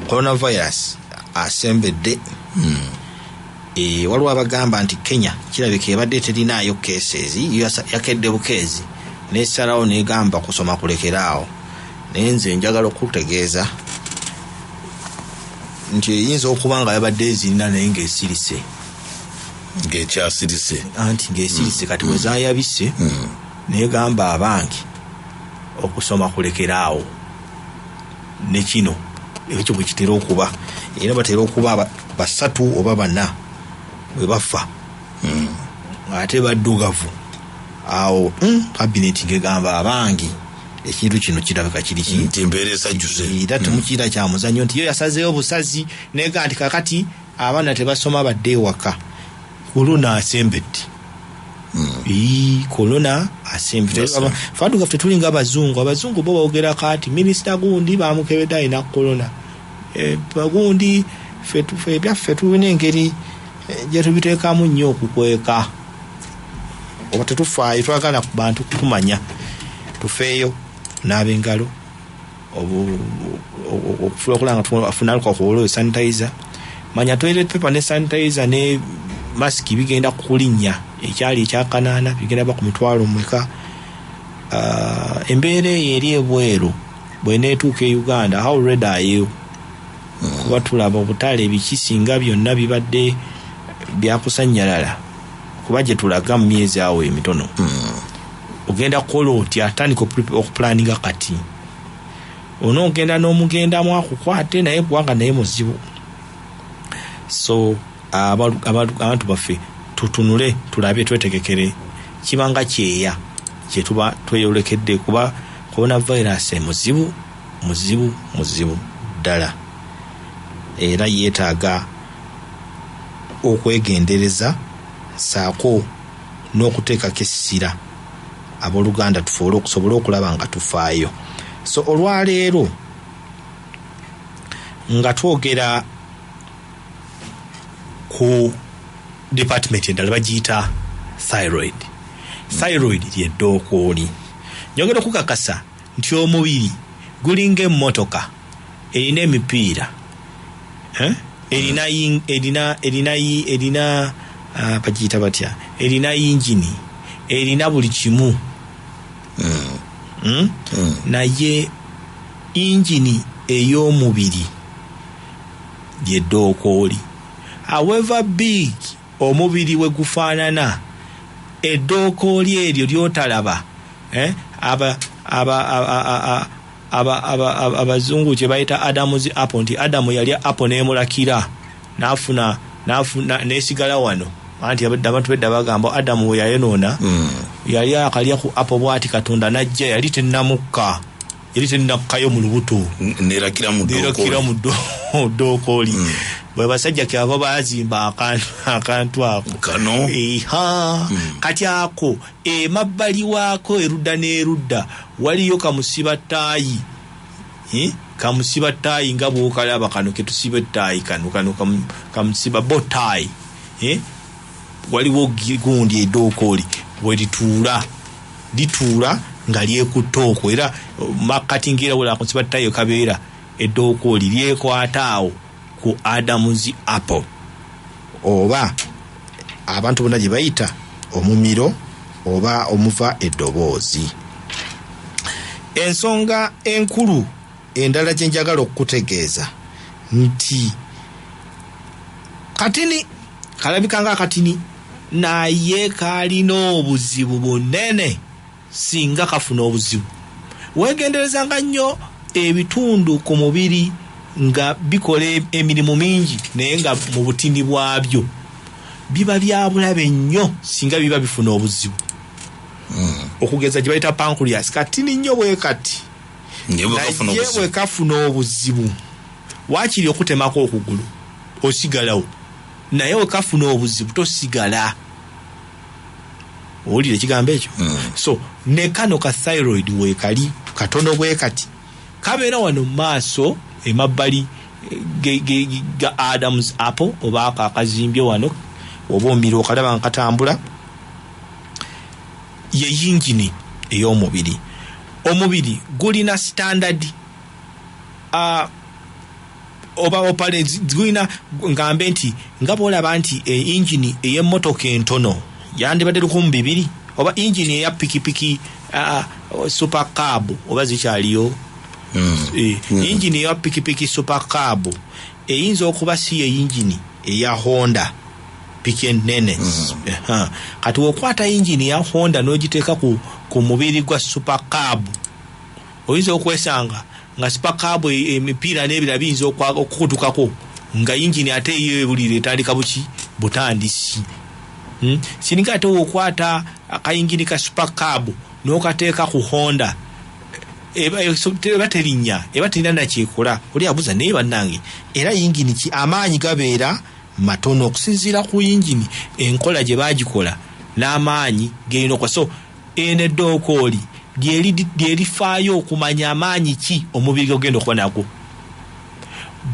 Coronavirus asembedde. Waliwo abagamba nti Kenya kirabika ebadde terinaayo cases, yakedde bukeezi nesalawo negamba kusoma kulekeraawo, naye nze njagala okutegeeza nti eyinza okuba nga yabadde ezirina naye ng'esirise. Ng'ekyasirise. Anti ng'esirise. Kati wezayabise negamba abange okusoma kulekeraawo, ne kino ekyo bwe kitera okuba, era batera okuba 3 oba 4 bwe bafa ate baddugavu. Awo kabineti ngegamba abange ekintu kino kirabika kiri ki nti embeera esajjuse. Era temukira kya muzannyo nti yo yasazeeyo busazi nega nti kakati abaana tebasoma badde ewaka. Korona asembedde. Korona asembedde. Faddugavu tetulinga abazungu. Abazungu bo boogera kati minisita gundi bamukebedde alina korona, gundi ffe ebyaffe tulina engeri gye tubiteekamu nnyo okukweka, oba tetufaayo, twagala ku bantu kutumanya. Tufeeyo n'ab'engalo, okufuula okulaba nga tufuna alcohol, sanitizer. Manya toilet paper ne sanitizer ne masiki bigenda kulinnya ekyali ekyakanaana, bigenda ba ku 50,000. Embeera eyo eri ebweru bweneetuuka e Uganda, how ready are you? Kuba tulaba obutale biki singa byonna bibadde byakusanyalala, kuba gye tulaga mu myezi awo emitono. Ogenda kukola otya? Tandika okupulaninga kati. Onoogenda n'omugendamu akukwate naye, kubanga naye muzibu. So abantu baffe tutunule, tulabe, twetegekere kibanga kyeya kyetuba tweyolekedde, kuba coronavirus muzibu, muzibu, muzibu ddala, era yeetaaga okwegendereza saako n'okuteekako essira. Abooluganda, tufuule okusobola okulaba nga tufaayo. So olwaleero nga twogera ku department endala bagiyita thyroid. Thyroid ly'eddookooli. Njogera okukakasa nti omubiri gulinga emmotoka erina emipiira, erina bagiyita batya, erina yingini, erina buli kimu. Naye yingini ey'omubiri ly'eddookooli. However big omubiri we gufaanana, eddookooli eryo lyotalaba, abazungu kye bayita Adam's apple, nti Adamu yalya apple n'emulakira n'afuna n'esigala wano. Anti abantu bedda bagamba Adamu we yayonoona, yali akalya ku apple bw'ati, Katonda n'ajja, yali tennamukka, yali tennakkayo mu lubuto, nerakira mu ddookooli. Bwe basajja kyava bazimba akantu ako kano. Kati ako emabbali waako erudda n'erudda waliyo kamusiba ttaayi, kamusiba ttaayi nga bw'okalaba kano ketusiba ettaayi, kano kano kamusiba bo ttaayi. Waliwo gundi eddookooli we lituula, lituula nga lyekutte okwo, era makkati ng'era wala kamusiba ttaayi kabeera, eddookooli lyekwata awo ku Adam's apple, oba abantu bonna gye bayita omumiro oba omuva eddoboozi. Ensonga enkulu endala gye njagala okukutegeeza nti katini kalabika nga akatini, naye kalina obuzibu bunene singa kafuna obuzibu. Weegenderezanga nnyo ebitundu ku mubiri nga bikola emirimu mingi, naye nga mu butini bwabyo biba bya bulabe nnyo singa biba bifuna obuzibu. Okugeza gye bayita pancreas, katini nnyo bwe kati, naye bwe kafuna obuzibu waakiri okutemako okugulu osigalawo, naye bwe kafuna obuzibu tosigala. Owulira ekigambo ekyo? So ne kano ka thyroid weekali katono bwe kati, kabeera wano mu maaso emabbali ga Adam's apple, oba ako akazimbye wano, oba omira okalaba nga katambula. Ye yingini ey'omubiri. Omubiri gulina standard Oba opale gulina, ngambe nti nga bwolaba nti engine ey'emmotoka entono yandibadde 2000, oba engine eya pikipiki super cab, oba zikyaliyo? Engine eya pikipiki super cab eyinza okuba si ye engine eya Honda piki enene. Kati wokwata engine ya Honda n'ogiteeka ku mubiri gwa super cab, oyinza okwesanga nga super cab emipiira n'ebirala biyinza okukutukako, nga yingini ate eyo ebulire etandika buki butandisi. Singa ate wokwata akayingini ka super cab n'okateeka ku Honda, eba terinnya, eba terina nakyekola. Oli abuuza, naye bannange, era yingini ki? Amaanyi gabeera matono okusinziira ku yingini enkola gye baagikola n'amaanyi gerina okuba. So eno eddookooli lyerifaayo okumanya amaanyi ki omubiri gogenda okuba nagwo.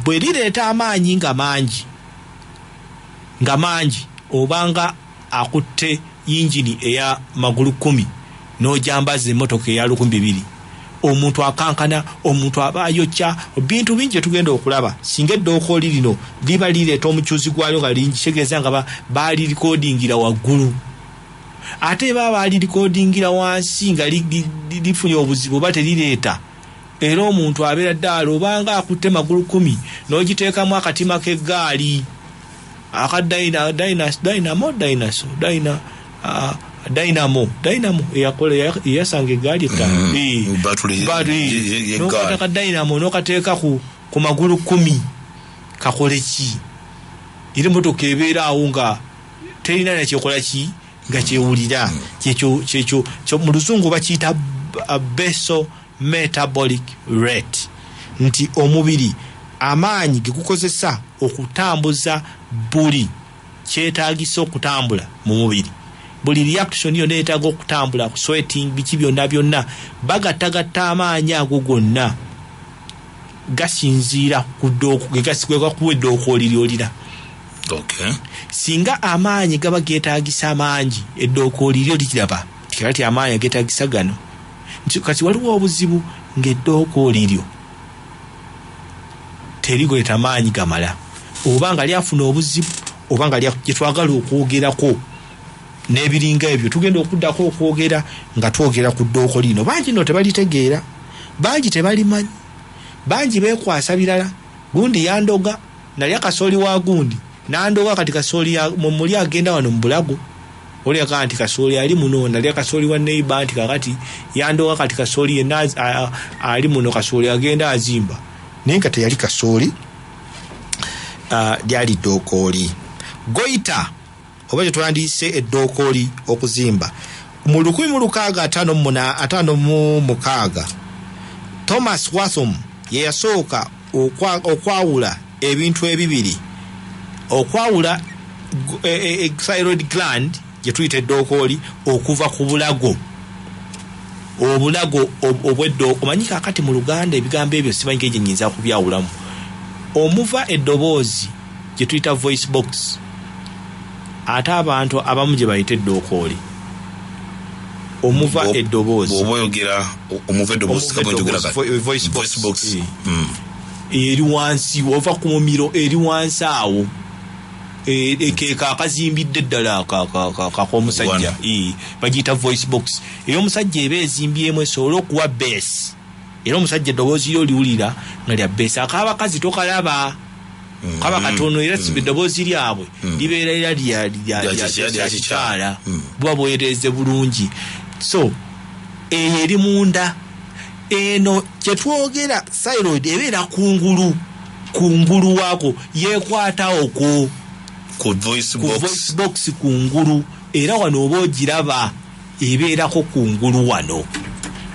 Bwe lireeta amaanyi nga mangi, nga mangi, obanga akutte yingini eya magulu 10 n'ojambaza emmotoka eya 2000, omuntu akankana, omuntu aba ayokya. Bintu bingi tugenda okulaba. Singa eddookooli lino liba lireeta omukyuzi gwalyo nga lingi, kitegeeza nga baalirikodingira waggulu. Ate baba baalirikodingira wansi nga lifunye obuzibu oba terireeta, era omuntu abeera ddaala obanga akutte magulu 10 n'ogiteekamu akatima k'eggaali aka dynamo dinaso dyna dynamo dynamo eyakola eyasanga eggaali ettaano. N'okwata ka dynamo n'okateeka ku magulu 10, kakole ki? Era emotoka ebeera awo nga terina nakyekola ki, nga kyewulira. Kyekyo mu luzungu bakiyita basal metabolic rate, nti omubiri amaanyi gegukozesa okutambuza buli kyetagisa okutambula mu mubiri, buli reaction yonna etaaga okutambula, sweating, biki byonna byonna, bagattagatta amaanyi ago gonna gasinziira kugakuwa eddookooli lyolira. Singa amaanyi gaba geetagisa mangi, eddookooli lyo likiraba kati amaanyi ageetagisa gano. Kati waliwo obuzibu ng'eddookooli lyo terigoleeta maanyi gamala, oba nga lyafuna obuzibu, oba nga gyetwagala okwogerako n'ebiringa ebyo. Tugenda okuddako okwogera nga twogera ku ddooko lino. Bangi nno tebalitegeera, bangi tebalimanyi, bangi beekwasa birala. Gundi yandoga, nalya kasooli wa gundi nandoga, kati kasooli mumuli agenda wano mu bulago. Oli agaa nti kasooli ali muno, nalya kasooli wa neighbor, nti kakati yandoga, kati kasooli yenna ali muno, kasooli agenda azimba, naye nga teyali kasooli, lyali ddookooli. Goiter, oba kyetwandiise eddookooli okuzimba, mu 1656 Thomas Wertham ye yasooka okwawula ebintu ebibiri, okwawula thyroid gland gye tuyita eddookooli okuva ku bulago, obulago obweddo. Omanyi kakati mu Luganda ebigambo ebyo simanyi ngeri gye nyinza kubyawulamu. Omuva eddoboozi gye tuyita voice box, ate abantu abamu gye bayita eddookooli, omuva eddoboozi. Bw'oba oyogera omuva eddoboozi. Voice box eri wansi, ova ku mumiro, eri wansi awo, keeka akazimbidde ddala kak'omusajja, bagiyita voice box. Ey'omusajja eba ezimbyemu esobole okuwa bass, era omusajja eddoboozi lyo liwulira nga lya bass. Ak'abakazi tokalaba, kaba katono, era eddoboozi lyabwe libeera era lya kikyala, buba bwereeze bulungi. So eyo eri munda. Eno kyetwogera thyroid ebeera kungulu, kungulu waako, yekwata okwo ku voice box, box kungulu. Era wano oba ogiraba ebeerako kungulu wano,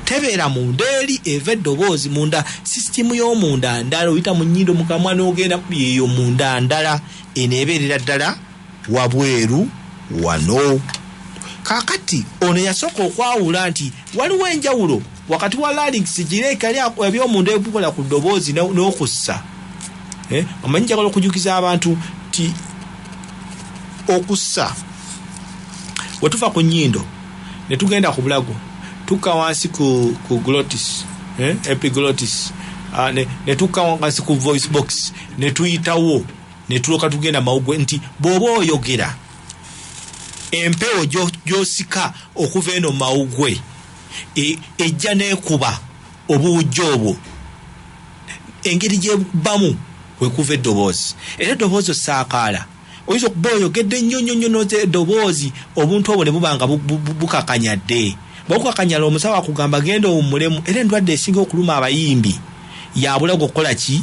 tebeera munda eri eva eddoboozi. Munda sisitimu y'omunda ndala, oyita mu nnyindo, mu kamwa, n'ogenda eyo munda ndala. Eno ebeerera ddala wabweru wano. Kaakati ono yasooka okwawula nti waliwo enjawulo wakati wa larynx, gireekali ebyomunda ebikola ku ddoboozi n'okussa. Omanyi njagala okujukiza abantu nti okussa, wetuva ku nnyindo ne tugenda ku bulago, tukka wansi ku glottis, epiglottis. Ne tukka wansi ku voice box ne tuyitawo ne tuloka tugenda mawugwe, nti bw'oba oyogera empewo gy'osika okuva eno mawugwe ejja n'ekuba obuwujjo obwo, engeri gy'ebbamu kwekuva eddoboozi. Era eddoboozi osaakaala, oyinza okuba oyogedde nnyo nnyo nnyo eddoboozi, obuntu obwo ne buba nga bukakanyadde. Bw'okukakanyala omusawo akugamba genda owummulemu. Era endwadde esinga okuluma abayimbi yabulago okukola ki?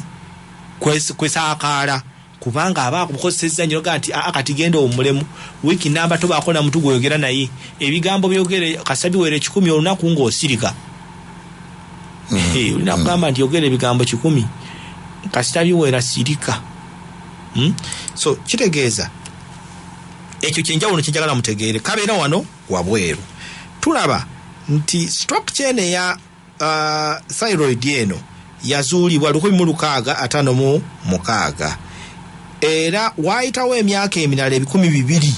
Kwesaakaala, kubanga aba akukozesezza nnyo ga nti aa kati genda owummulemu wiiki namba, tobaako na muntu gw'oyogera naye, ebigambo byogere kasabiwere 100 olunaku ng'osirika. Olina kugamba nti yogera ebigambo 100 kasita biwera sirika. So kitegeeza ekyo kyenjawulo kyenjagala mutegeere, kabeera wano wabweru. Tulaba nti structure eno eya thyroid eno yazuulibwa 1656, era waayitawo emyaka emirala 200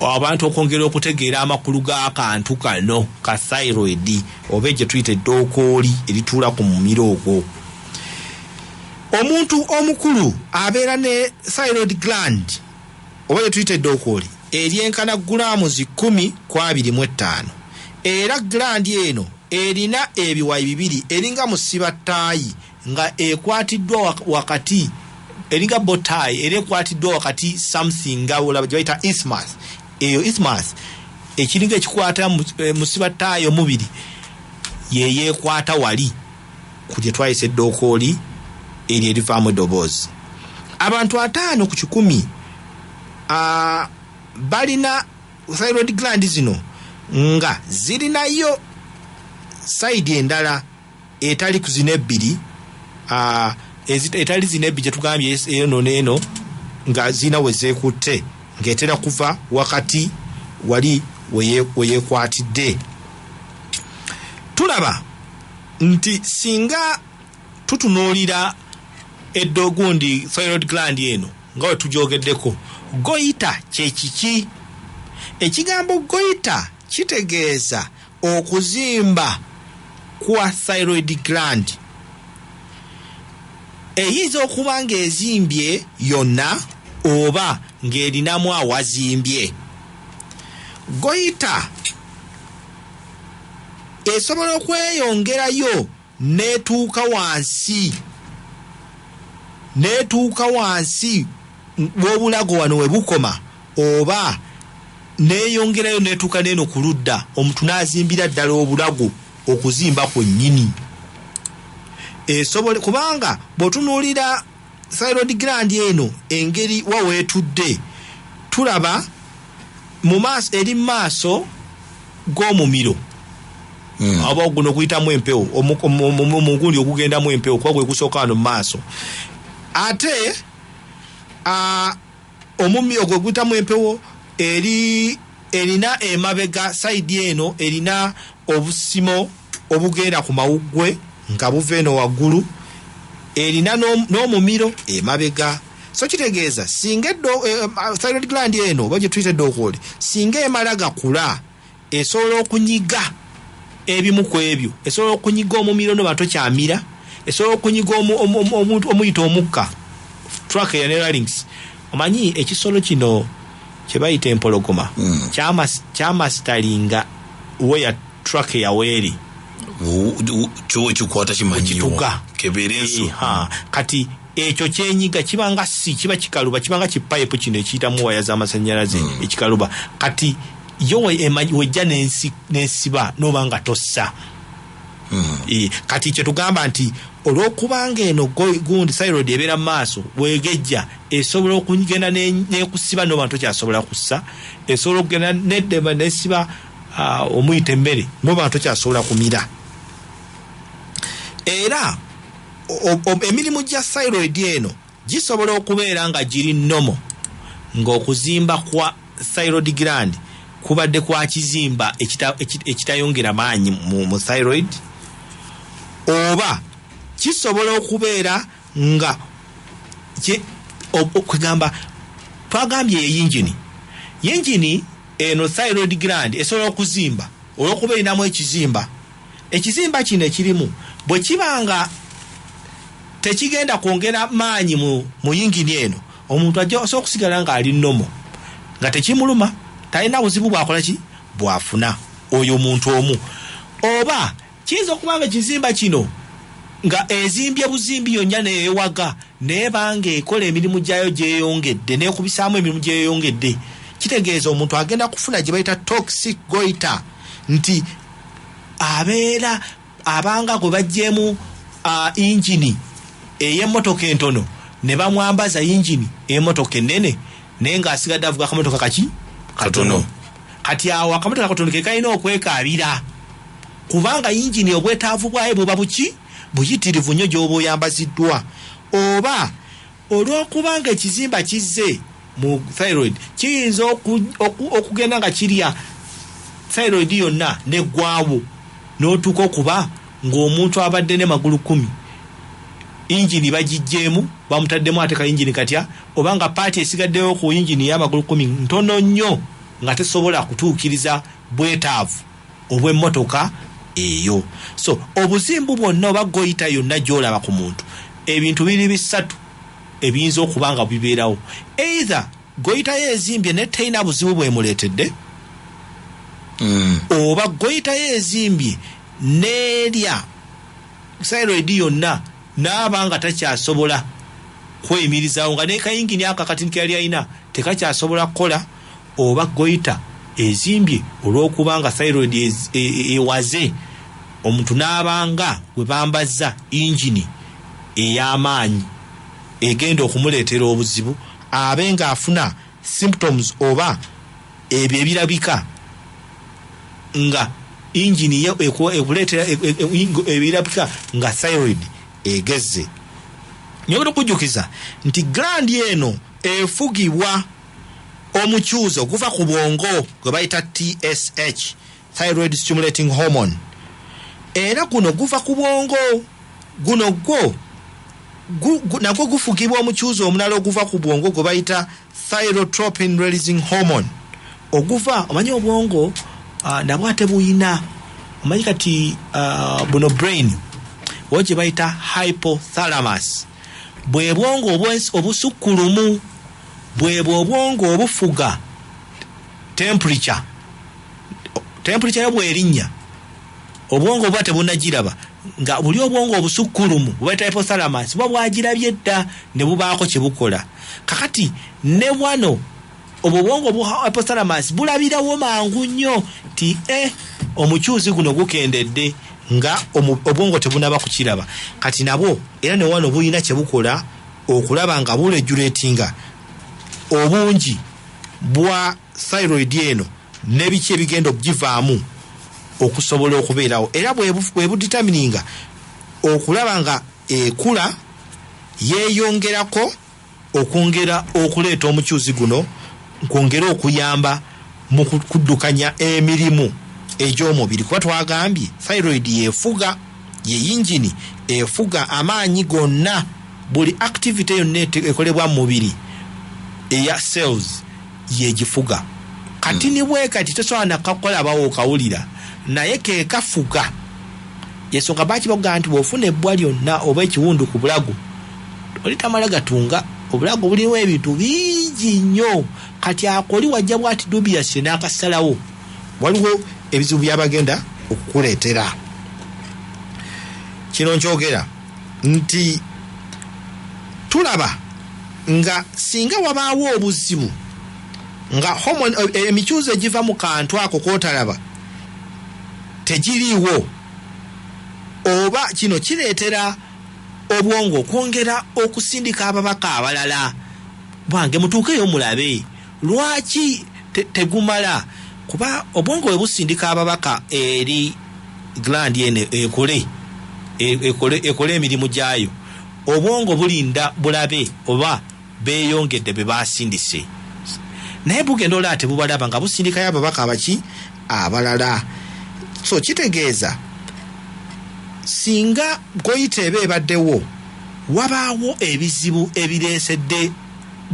abantu okwongera okutegeera amakulu g'akantu kano ka thyroid, oba egye tuyita eddookooli erituula ku mumiro ogwo. Omuntu omukulu abeera ne thyroid gland oba gye tuyita eddookooli eryenkana gulaamu 10 ku 25, era gland eno erina ebiwayi bibiri, eringa musibattaayi nga ekwatiddwa wakati, eringa bow tie era ekwatiddwa wakati something nga olaba gye bayita isthmus. Eyo isthmus ekiringa ekikwata musibattaayi omubiri yeyeekwata wali ku gye twayisa eddookooli eryo erivaamu eddoboozi. Abantu 50 ku 100 balina thyroid gland zino nga zirinayo side endala etali ku zino ebbiri, etali zino ebbiri gyetugambye eno n'eno, nga zirina we zeekutte, ng'etera kuva wakati wali weyeekwatidde. Tulaba nti singa tutunuulira eddogundi thyroid gland eno nga we tugyogeddeko, goiter kye kiki? Ekigambo goiter kitegeeza okuzimba kwa thyroid gland. Eyinza okuba ng'ezimbye yonna oba ng'erinamu awazimbye. Goiter esobola okweyongerayo n'etuuka wansi, n'etuuka wansi w'obulago wano we bukoma, oba neeyongerayo n'etuuka n'eno ku ludda, omuntu n'azimbira ddala obulago okuzimba kwennyini. Esobole kubanga bw'otunuulira thyroid gland eno engeri wa weetudde, tulaba mu maaso, eri mu maaso g'omumiro oba guno guyitamu empewo, omugundi ogugendamu empewo, kuba gwe gusooka wano mu maaso. Ate omumiro gwe guyitamu empewo eri erina emabega side eno erina obusimo obugenda ku mawuggwe nga buva eno waggulu, erina n'omumiro emabega. So kitegeeza singa thyroid gland eno oba gye tuyita eddookooli singa emala gakula, esobola okunyiga ebimu ku ebyo, esobola okunyiga omumiro noba tokyamira, esobola okunyiga omuyita omukka, trachea ne larynx. Omanyi ekisolo kino kye bayita empologoma kyamasitalinga weya trachea weeri. Kyo ekikwata kimanyiwo. Kituga. Kebeera ensu. Kati ekyo kyenyiga kibanga si kiba kikaluba, kibanga kipayipu kino ekiyitamu waya z'amasannyalaze ekikaluba. Kati yo wejja n'ensiba noba nga tossa. Kati kyetugamba nti olw'okubanga eno gundi thyroid ebeera mu maaso, bwegejja esobola okugenda n'ekusiba noba tokyasobola kussa, esobola okugenda neddema nesiba omuyita emmere noba tokyasobola kumira. Era emirimu gya thyroid eno gisobola okubeera nga giri normal, ng'okuzimba kwa thyroid gland kubadde kwa kizimba ekitayongera maanyi mu thyroid, oba kisobola okubeera nga kwegamba twagambye ye yingini. Yingini eno thyroid gland esobola okuzimba olw'okuba erinamu ekizimba. Ekizimba kino ekirimu Bwe kiba nga tekigenda kwongera maanyi mu yingini eno, omuntu ajja osobola okusigala ng'ali normal, nga tekimuluma, talina buzibu bwakola ki bwafuna oyo omuntu omu. Oba kiyinza okuba nga ekizimba kino nga ezimbye buzimbi yonna neewaga, naye banga ekola emirimu gyayo gyeyongedde, nekubisaamu emirimu gyeyongedde, kitegeeza omuntu agenda kufuna gye bayita toxic goiter, nti abeera abanga gwe baggyemu ingini ey'emmotoka entono ne bamwambaza yingini ey'emmotoka ennene, naye ng'asigadde avuga akamotoka kaki katono. Kati awo akamotoka katono ke kalina okwekaabira, kubanga yingini obwetaavu bwayo buba buki buyitirivu nnyo gy'oba oyambaziddwa. Oba olw'okubanga ekizimba kizze mu thyroid, kiyinza okugenda nga kirya thyroid yonna neggwawo, n'otuuka okuba ng'omuntu abadde ne magulu 10, ingini bagiggyemu bamutaddemu ate kayingini katya, oba nga part esigaddeyo ku yingini y'amagulu 10 ntono nnyo nga tesobola kutuukiriza bwetaavu obw'emmotoka eyo. So obuzimbu bwonna oba goiter yonna gy'olaba ku muntu, ebintu biri bisatu ebiyinza okuba nga bibeerawo. Either goiter yo ezimbye ne terina buzibu bwemuleetedde, oba goiter yo ezimbye n'erya thyroid yonna n'aba nga takyasobola kweyimirizaawo, nga ne kayingini ako akatini ke yali alina tekakyasobola kukola, oba goiter ezimbye olw'okuba nga thyroid ewaze, omuntu n'abanga gwe bambaza ingini ey'amaanyi egenda okumuleetera obuzibu, abe ng'afuna symptoms oba ebyo ebirabika nga ingini ye ekuleetera ebirabika nga thyroid egezze. Nyongera okujjukiza nti gland eno efugibwa omukyuzi oguva ku bwongo gwe bayita TSH, thyroid stimulating hormone. Era guno guva ku bwongo, guno gwo nagwo gufugibwa omukyuzi omulala oguva ku bwongo gwe bayita thyrotropin releasing hormone. Oguva, omanyi obwongo nabwo ate buyina, omanyi kati buno brain wo gye bayita hypothalamus, bwe bwongo obusukkulumu, bwe bwe obwongo obufuga temperature. Temperature yo bw'erinnya, obwongo buba tebunnagiraba, nga buli obwongo obusukkulumu bwe bayita hypothalamus buba bwagirabye dda ne bubaako kye bukola. Kakati ne wano obwo obwongo bwa hypothalamus bulabirawo mangu nnyo nti omukyuzi guno gukendedde, nga obwongo tebunaba kukiraba. Kati nabwo era ne wano bulina kye bukola okulaba nga buregulatinga obungi bwa thyroid eno n'ebiki ebigenda okugivaamu okusobola okubeerawo. Era bwe budetermininga okulaba nga ekula yeeyongerako okwongera okuleeta omukyuzi guno, kwongera okuyamba mu kuddukanya emirimu egy'omubiri, kuba twagambye thyroid yeefuga, ye yingini efuga amaanyi gonna, buli activity yonna ekolebwa mu mubiri eya cells yegifuga. Kati ni bwe kati tosobola nakakola okawulira, naye ke kafuga. Yensonga baki bagamba nti bw'ofuna ebbwa lyonna oba ekiwundu ku bulago, oli tamala gatunga, obulago bulimu ebintu bingi nnyo. Kati akoli wajja bwati dubious n'akasalawo, waliwo ebizibu byabagenda okukuleetera. Kino nkyogera nti tulaba nga singa wabaawo obuzibu nga hormone emikyuzi egiva mu kantu ako k'otalaba tegiriiwo, oba kino kireetera obwongo okwongera okusindika ababaka abalala, bwange mutuukeyo mulabe lwaki tegumala, kuba obwongo bwe busindika ababaka eri gland eno ekole emirimu gyayo, obwongo bulinda bulabe oba beeyongedde be baasindise, naye bugenda olaba tebubalaba nga busindikayo ababaka abaki abalala. So kitegeeza singa goiter eba ebaddewo, wabaawo ebizibu ebireesedde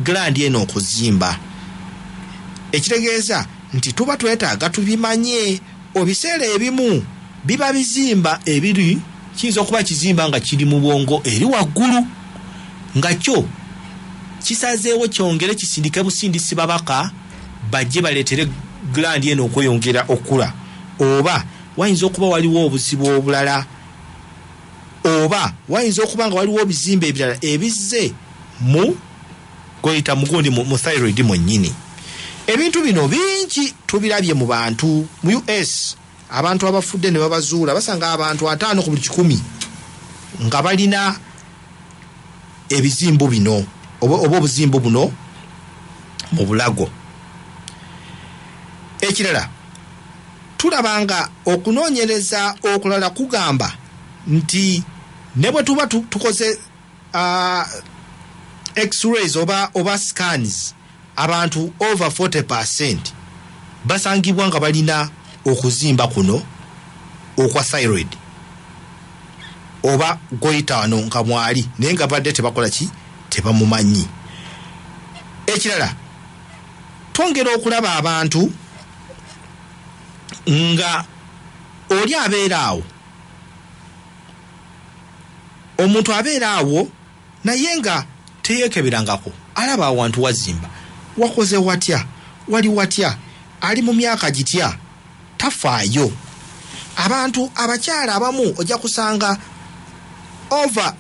gland eno okuzimba, ekitegeeza nti tuba twetaaga tubimanye. Ebiseera ebimu biba bizimba ebiri Kiyinza okuba kizimba nga kiri mu bwongo eri waggulu, nga kyo kisazeewo kyongere kisindike busindisi babaka bajje baleetere gland eno okweyongera okula, oba wayinza okuba waliwo obuzibu obulala, oba wayinza okuba nga waliwo ebizimba ebirala ebizze mu goyita mugundi mu thyroid mwennyini. Ebintu bino bingi tubirabye mu bantu. Mu US abantu abafudde ne babazuula basanga abantu 5 ku buli 100 nga balina ebizimbu bino oba obuzimbu buno mu bulago. Ekirala, tulaba nga okunoonyereza okulala kugamba nti ne bwe tuba tukoze x-rays oba scans, abantu over 40% basangibwa nga balina okuzimba kuno okwa thyroid oba goyitaano nga mwali, naye nga badde tebakola ki, tebamumanyi. Ekirala, twongera okulaba abantu nga oli abeera awo, omuntu abeera awo naye nga teyeekeberangako, alaba awantu wazimba, wakoze watya, wali watya, ali mu myaka gitya, tafaayo. Abantu abakyala abamu ojja kusanga over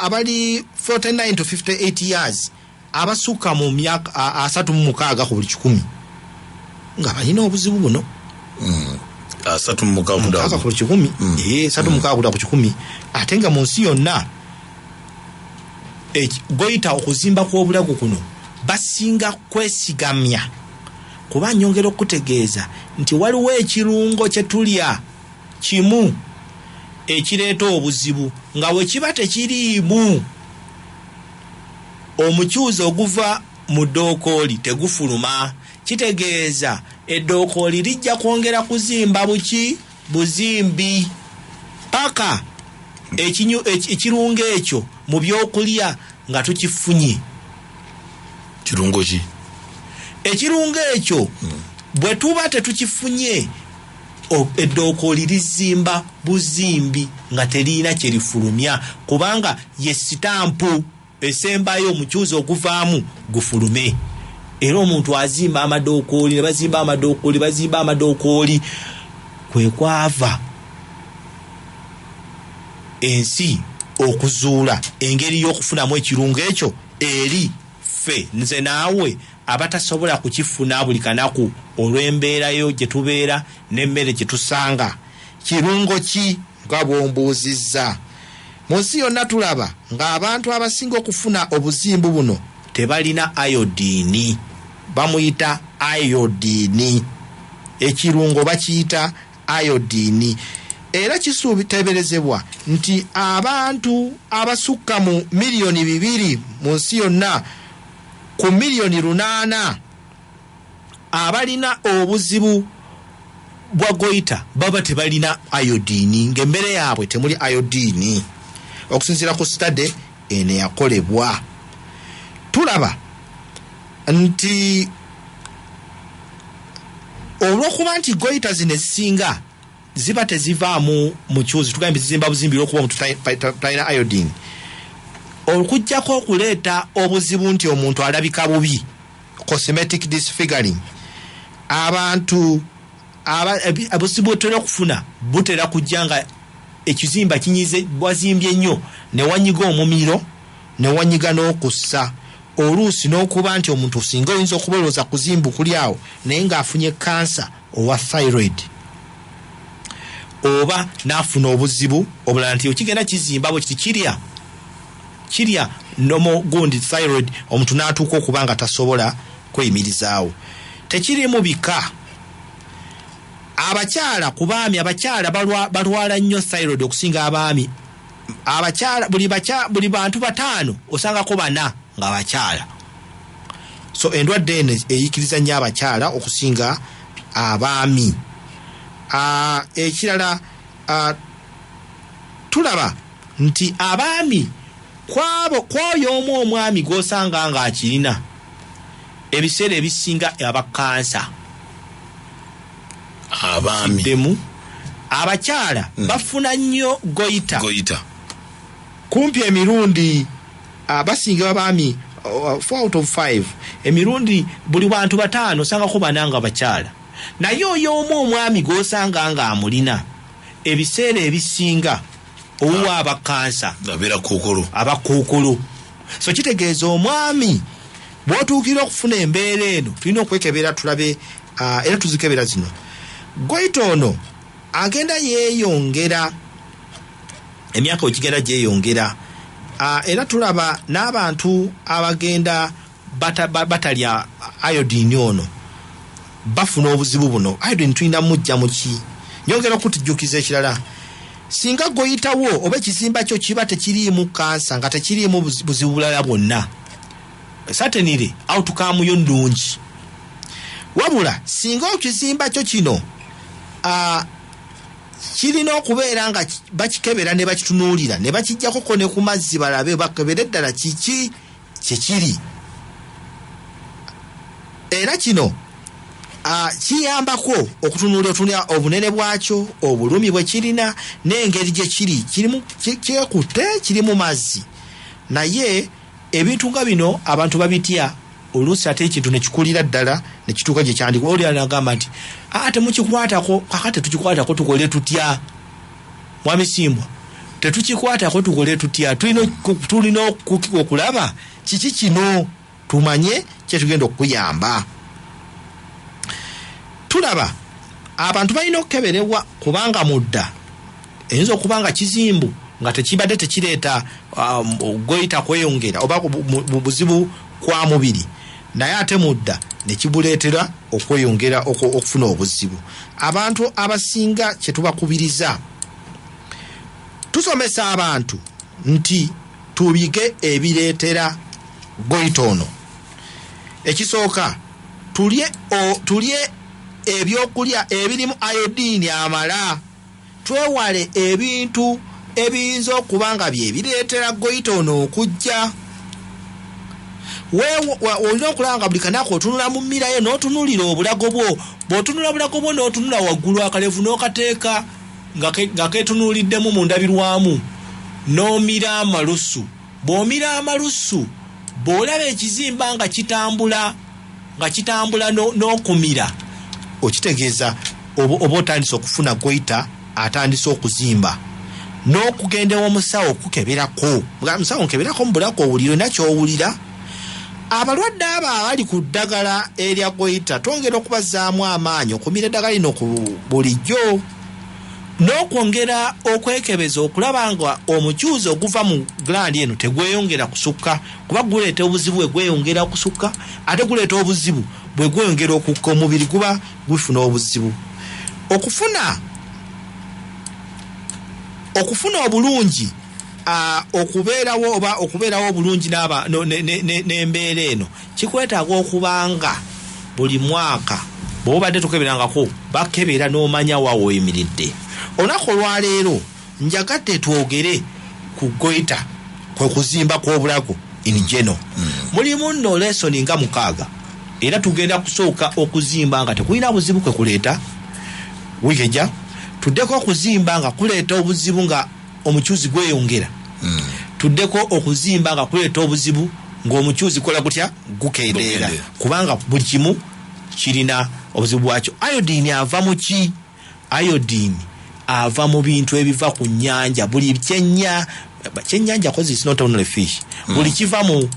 abali 49 to 58 years abasukka mu myaka 36 ku buli 100 nga balina obuzibu buno. 36 ku buli 100, 36 ku 100, ate nga mu nsi yonna goyita okuzimba kw'obulago kuno basinga kwesigamya. Kuba nnyongera okutegeeza nti waliwo ekirungo kye tulya kimu ekireeta obuzibu, nga bwe kiba tekiriimu omukyuzi oguva mu ddookooli tegufuluma. Kitegeeza eddookooli lijja kwongera kuzimba buki buzimbi paka ekirungo ekyo mu byokulya nga tukifunye. Kirungo ki? Ekirungo ekyo bwe tuba tetukifunye, eddookooli lizimba buzimbi nga terina kye lifulumya, kubanga ye sitampu esembayo omukyuzi oguvaamu gufulume. Era omuntu azimba amadookooli ne bazimba amadookooli, bazimba amadookooli, kwe kwava ensi okuzuula engeri y'okufunamu ekirungo ekyo eri ffe nze naawe abatasobola kukifuna buli kanaku olw'embeerayo gye tubeera n'emmere gye tusanga. Kirungo ki nga bw'ombuuzizza? Mu nsi yonna tulaba ng'abantu abasinga okufuna obuzimbu buno tebalina iodine, bamuyita iodine, ekirungo bakiyita iodine. Era kisuubiteeberezebwa nti abantu abasukka mu 2 miliyoni mu nsi yonna ku 8 miliyoni abalina obuzibu bwa goyita baba tebalina iodine, ng'emmere yaabwe temuli iodine, okusinziira ku study eno eyakolebwa. Tulaba nti olw'okuba nti goyita zino ezisinga ziba tezivaamu mukyuzi, tugambye zizimba buzimbi olw'okuba omuntu talina iodine, okuggyako okuleeta obuzibu nti omuntu alabika bubi, cosmetic disfiguring, abantu obuzibu bwetutera okufuna butera kujja nga ekizimba kinyize, wazimbye nnyo ne wanyiga omumiro ne wanyiga n'okussa, oluusi n'okuba nti omuntu singa oyinza okubolooza kuzimbu kuli awo naye ng'afunye kansa owa thyroid, oba n'afuna obuzibu obulala nti okigenda kizimba bwe kiti kirya nomo gundi thyroid, omuntu n'atuuka okuba nga tasobola kweyimirizaawo. Tekirimu bika. Abakyala ku baami, abakyala balwala nnyo thyroid okusinga abaami. Abakyala buli bantu 5 osangako 4 nga bakyala. So endwadde eno eyikiriza nnyo abakyala okusinga abaami. Ekirala, tulaba nti abaami kwabo kwoyo omu omwami gw'osanga ng'akirina ebiseera ebisinga aba kansa. Abaami. Kiddemu, Abakyala bafuna nnyo goita kumpi emirundi abasinga abaami 4 out of 5 emirundi buli bantu 5 osangako bananga abakyala. Naye oyo omu omwami gw'osanga nga amulina ebiseera ebisinga owuwa abakansa abeera kuukulu abakuukulu. So kitegeeza omwami bw'otuukira okufuna embeera eno tulina okwekebera tulabe, era tuzikebera zino. Goita ono agenda yeeyongera emyaka wekigenda gyeyongera, era tulaba n'abantu abagenda batalya iodine ono bafuna obuzibu buno. Iodine tulina mujja muki? Nyongera okutujjukiza ekirala, singa goyitawo oba ekizimba kyo kiba tekiriimu kansa nga tekiriimu buzibu bulala bwonna, certainly outcome yo nnungi. Wabula singa ekizimba kyo kino kirina okubeera nga bakikebera ne bakitunuulira ne bakijjako ne ku mazzi balabe bakebere ddala kiki kyekiri. Era kino kiyambako okutunuulira obunene bwakyo, obulumi bwe kirina n'engeri gye kiri, kirimu kyekutte, kirimu mazzi. Naye ebintu nga bino abantu babitya, oluusi ate ekintu ne kikulira ddala ne kituuka gye kyandikwa. Oli anagamba nti temukikwatako, kakati tetukikwatako tukole tutya? Mwami Simbwa, tetukikwatako tukole tutya? Tulina okulaba kiki kino tumanye kyetugenda okuyamba. Tulaba abantu balina okukeberebwa kubanga mudda eyinza okuba nga kizimbu nga tekibadde tekireeta goita kweyongera oba buzibu kwa mubiri, naye ate mudda nekibuleetera okweyongera okufuna obuzibu. Abantu abasinga kyetubakubiriza, tusomesa abantu nti tubige ebireetera goita ono. Ekisooka, tulye ebyokulya ebirimu iodine amala, twewale ebintu ebiyinza okuba nga byebireetera goita ono okujja. Olina okulaba nga buli kanaku otunula mu mmirayo n'otunuulira obulago bwo. Bw'otunula obulago bwo n'otunula waggulu akalevu n'okateeka nga keetunuuliddemu mu ndabirwamu, n'omira amalusu. Bw'omira amalusu, bw'olaba ekizimba nga kitambula n'okumira, okitegeeza oba otandise okufuna goita atandise okuzimba. N'okugenda ew'omusawo okukeberako, musawo nkeberako mu bulago owulira olina ky'owulira. Abalwadde abo abali ku ddagala erya goita twongera okubazaamu amaanyi okumira eddagala lino ku bulijjo, n'okwongera okwekebeza okulaba nga omucuuzi oguva mu gland eno tegweyongera kusukka, kuba guleeta obuzibu bwe gweyongera okusukka, ate guleeta obuzibu bwe gweyongera okukka, omubiri guba gufuna obuzibu. Okufuna obulungi, okubeerawo oba okubeerawo obulungi n'embeera eno kikwetaaga okubanga buli mwaka bw'obadde tokeberangako bakebera n'omanya wa w'oyimiridde. Olunaku olwaleero njagadde twogere ku goita, kwe kuzimba kw'obulago in general. Mulimu nno lesoni nga 6, era tugenda kusooka okuzimba nga tekulina buzibu kwe kuleeta wiiki ejja, tuddeko okuzimba nga kuleeta obuzibu nga omucuuzi gweyongera, tuddeko okuzimba nga kuleeta obuzibu ng'omucuuzi kola gutya gukendeera, kubanga buli kimu kirina obuzibu bwakyo. Iodine ava mu ki? Iodine ava mu bintu ebiva ku nnyanja, buli kyennyanja cause it's not only fish, buli kiva mu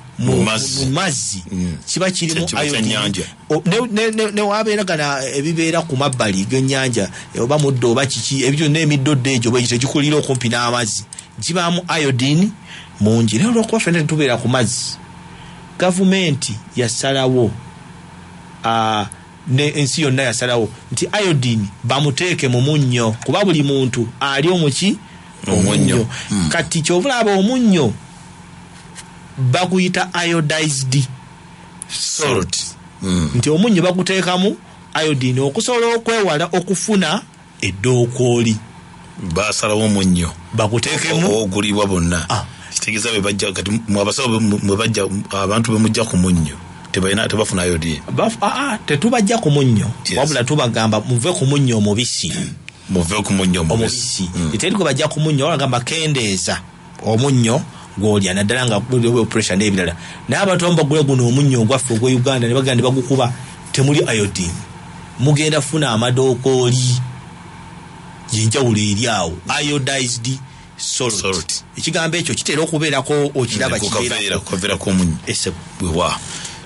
mazzi kiba kirimu iodine. Ne wabeera gana ebibeera ku mabbali g'ennyanja oba muddo oba kiki, ebyo byonna emiddoddo egyo bwe tegikulira okumpi n'amazzi gibaamu iodine mungi. Naye olw'okuba ffenna tetubeera ku mazzi, gavumenti yasalawo ne ensi yonna yasalawo nti iodine bamuteeke mu munnyo, kuba buli muntu ali omuki omunnyo. Kati ky'obulaba omunnyo baguyita iodized salt, nti omunnyo baguteekamu iodine okusobola okwewala okufuna eddookooli. Basalawo omunnyo baguteekemu ogulibwa bonna. Kitegeeza be bajja kati abasawo mwe bajja abantu be mujja ku munnyo tebalina tebafuna iodine. Tetubajja ku munnyo, wabula tubagamba muve ku munnyo omubisi. Muve ku munnyo omubisi. Teri gwe bajja ku munnyo, bagamba kendeeza omunnyo gwolya, naddala nga pressure n'ebirala. Naye abantu abamu bagula guno omunnyo ogwaffe ogwe Uganda ne bagenda ne bagukuba, temuli iodine, mugenda funa amadookooli. Yenjawulo eri awo, iodized salt. Salt. Ekigambo ekyo kitera okubeerako, okiraba. Ku Kibeerako. Kaveera k'omunnyo. Esebo. Wewa.